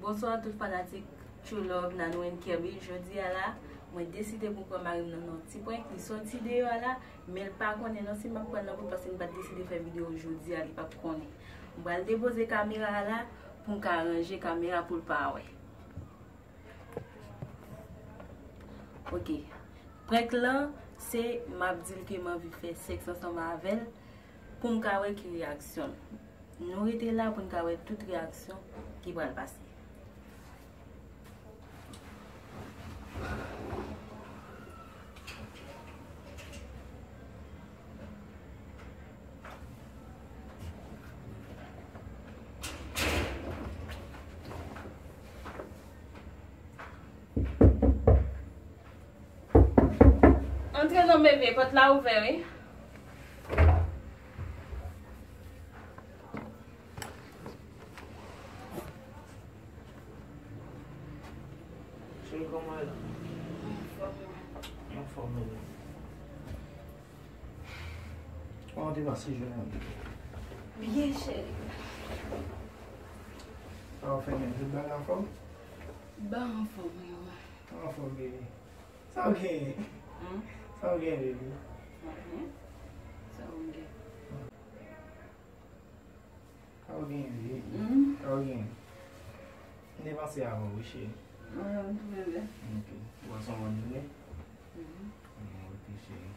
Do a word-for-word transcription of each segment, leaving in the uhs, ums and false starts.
Bonswa tout fanatik True Love Nanou and Kirby. Jodi a la, mwen deside pou pran mari m nan yon ti prank. Li soti deyò a la, men l pa konnen non si m ap pran l nan bout paske m pa t deside fè videyo jodi a, li p ap konnen. M pral depoze kamera a la pou m ka ranje kamera pou l pa wè. Ok. Prank lan, se m ap di l ke m anvi fè sèks ansanm avè l pou m ka wè ki reyaksyon l. Nou rete la pou n ka wè tout reyaksyon ki pral pase. Antre non bebe, pòt la ouvè wi. Cheri, kòman w ye la? Anfòm, wi. Kòman w te pase jounen an? Byen, cheri. Sa w fè menm? Tout bagay anfòm? Ba anfòm, wi, wi. Anfòm, bebe. Sa w genyen? Hmm? Sa w genyen, bebe? Anyen. Sa w gen? Sa w genyen, bebe? Hmm? Sa w genyen? M te panse avè w, wi, cheri. Mwen menm tou, bebe. Ok. Ou pase yon bòn jounen? Mhm. Hmm, ok, cheri.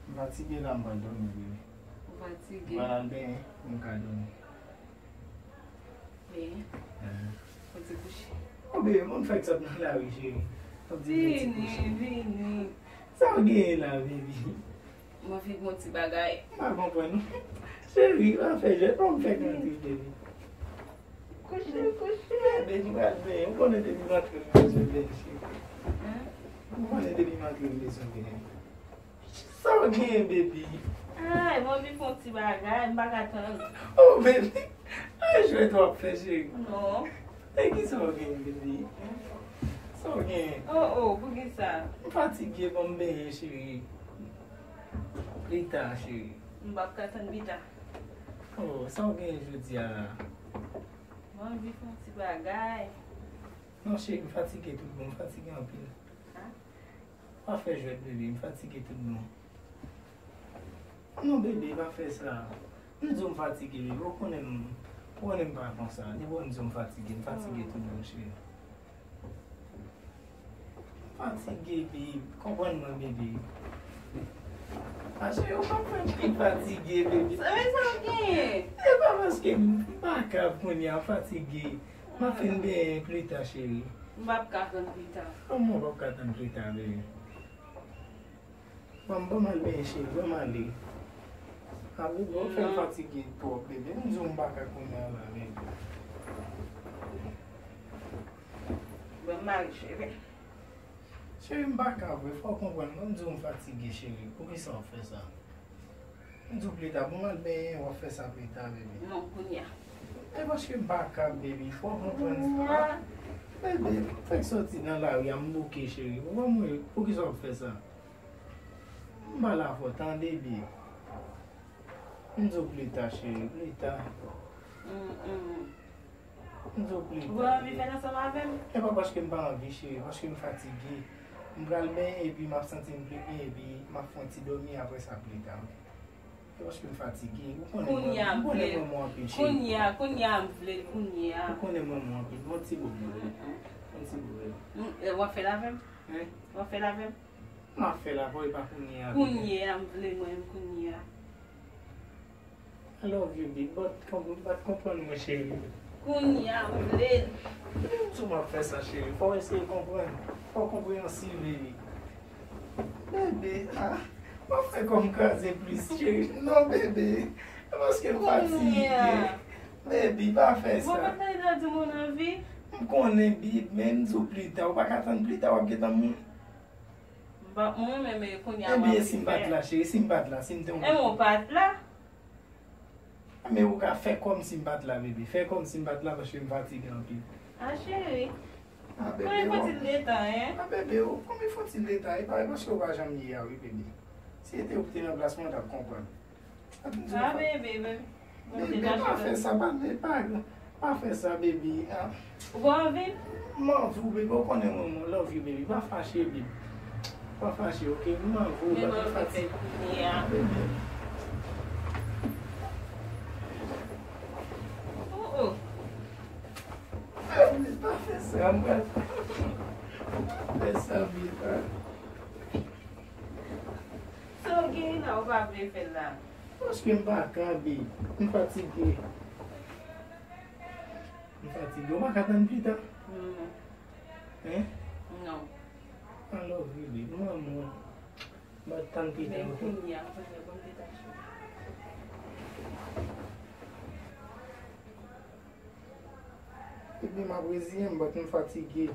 M fatige la, m pral dòmi, bebe. Ou fatige? M pral al benyen, pou m ka dòmi. Benyen? Mhm. Ou te kouche? O, bebe, moun fèk sot nan lari, cheri. Ou di m te kouche. Vini, vini. Sa w genyen la, bebe? Mwen vin yon ti bagay. M pa konprann. Cheri, pa fè jwèt, pa m fèk rantre, bebe. Kouche, kouche. Bebe, m pral benyen. Ou konnen depi m antre, m bezwen benyen, cheri. Hein? Ou konnen depi m antre, m bezwen benyen. Sa w genyen, baby? Ay, mwen vin fè yon ti bagay, m pa ka tann. Oh, baby. Ay, jwèt w ap fè, cheri. Non. E kisa w genyen, baby? Sa w genyen? Oh, oh, poukisa? M fatige, ban m benyen, cheri. Pita, cheri. M p ap ka tann pita. Oh, sa w genyen jodi a la? Mwen vin fè yon ti bagay. Non, cheri, m fatige tout bon, m fatige anpil. Ah. Pa fè jwèt, bebe, m fatige tout bon. Non, bebe, pa fè sa. M di w m fatige, bebe, ou konnen m, ou konnen m pa konsa. Depi w di w m fatige, m fatige tout bon, cheri. M fatige, bebe, konprann mwen, bebe. A, cheri, ou pa fè m pi fatige, bebe. Sa, men sa w genyen? E pa paske m pa kab kounye a, m fatige. M ap fin benyen pita, cheri. M p ap ka tann pita. Kòman w p ap ka tann pita, bebe? Ban m, ban m al benyen, cheri, ban m ale. A, bebe, ou fè m fatige twòp, bebe. M di w m pa ka kounye a la, bebe. Ban m ale, cheri. Cheri, m pa ka vre, fò w konprann mwen, m di w m fatige, cheri. Poukisa w fè sa? M di w pita, bon, m al benyen, w ap fè sa pita, bebe. Non, kounye a. E paske m pa kab, bebe, fò w konprann sa. Bebe, m fèk soti nan lari a, m bouke, cheri. Ou pa mwen, poukisa w ap fè sa? M pale avè w, tande, bebe. M di w pita, cheri, pita. Mm, mm. M di w pita. Ou pa anvi fè l ansanm avè m? E pa paske m pa anvi, cheri, paske m fatige. M pral benyen epi m ap santi m pi byen epi m ap fè yon ti dòmi apre sa pita. E paske m fatige. Ou konnen mwen, ou konnen mwen mou anpil, cheri. Kounye a, kounye a m vle l, kounye a. Ou konnen mwen mou anpil. Yon ti bo pou mwen. Yon ti bo. Mm, e w ap fè l avè m? Hein? W ap fè l avè m? M ap fè l avè w, e pa kounye a, bebe. Kounye a, m vle mwen, kounye a. I love you, babe, but konp-, but konprann mwen, cheri. Kounye a, m vle l. Tou m ap fè sa, cheri. Fò w eseye konprann. Fò w konpreyansiv, baby. Bebe, ah, w ap fè kò m kraze plis, cheri. Non, bebe. E paske m fatige. Kounye a. Baby, pa fè sa. Bon, pa tande w di moun anvi. M konnen, babe, men m di w pita. Ou pa ka tann pita, w ap gentan mouri. M pa, mwen menm, e, kounye a, m anvi fè. Ebyen, si m pa t la, cheri, si m pa t la, si m te yon... Ebyen, ou pa t la? Men ou ka fè kòmsi m pa t la, bebe. Fè kòmsi m pa t la, paske m fatige anpil. A, cheri. A, bebe, kòman fò ti letan, en? A, bebe, kòman fò ti letan? E pa, e paske ou pa janm ye a, wi, bebe. Si se te ou ki te nan plas mwen, ou t ap konprann. A, bebe, bebe. Bebe, pa fè sa, pa, e pa, Pa fè sa, baby. Ah. Ou pa anvi? M anvi w, baby. Ou konnen mwen, mwen love you, baby. Pa fache, baby. Pa fache, ok? M anvi w, baby. Men mwen fè kounye a. Baby. Oh, oh. Baby, pa fè sa, m pral fè sa, baby. Sa w gen la, ou pa vle fè l la? Paske m pa ka, baby. M fatige. M fatige. Ou pa ka tann pita? Non. Hein? Non. I love you, baby. Mwen, mwen. M pa tann pita. Men kounye a, kounye a, ban m detache. Epi m ap reziyen m, but m fatige.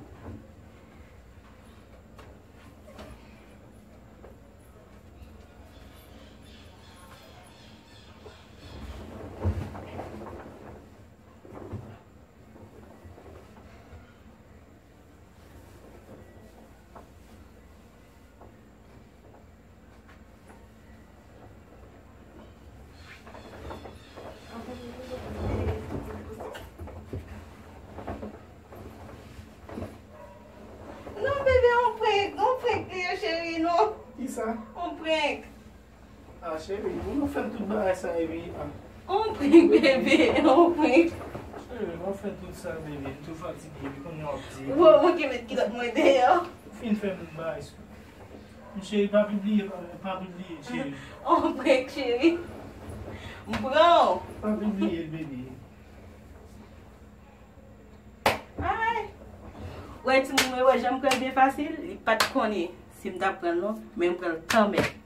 Non, bebe, on prank, on prank li ye, cheri, non. Kisa? On prank. Ah, cheri, ou nou fè m tout bagay sa, epi, ah. On prank, bebe, on prank. Cheri, ou fè tout sa, bebe, m tou fatige, epi kounye a w ap di. Ou, ou ki met kilòt mwen deyò. Ou fin fè m bagay sa. Cheri, pa pibliye, pa, pa pibliye, cheri. On prank, cheri. M pran w. Pa pibliye, bebe. Ay. Wè, timoun, mwen wè jan m pran l byen fasil, li pa t konnen si m t ap pran l non, men m pran l kanmenm.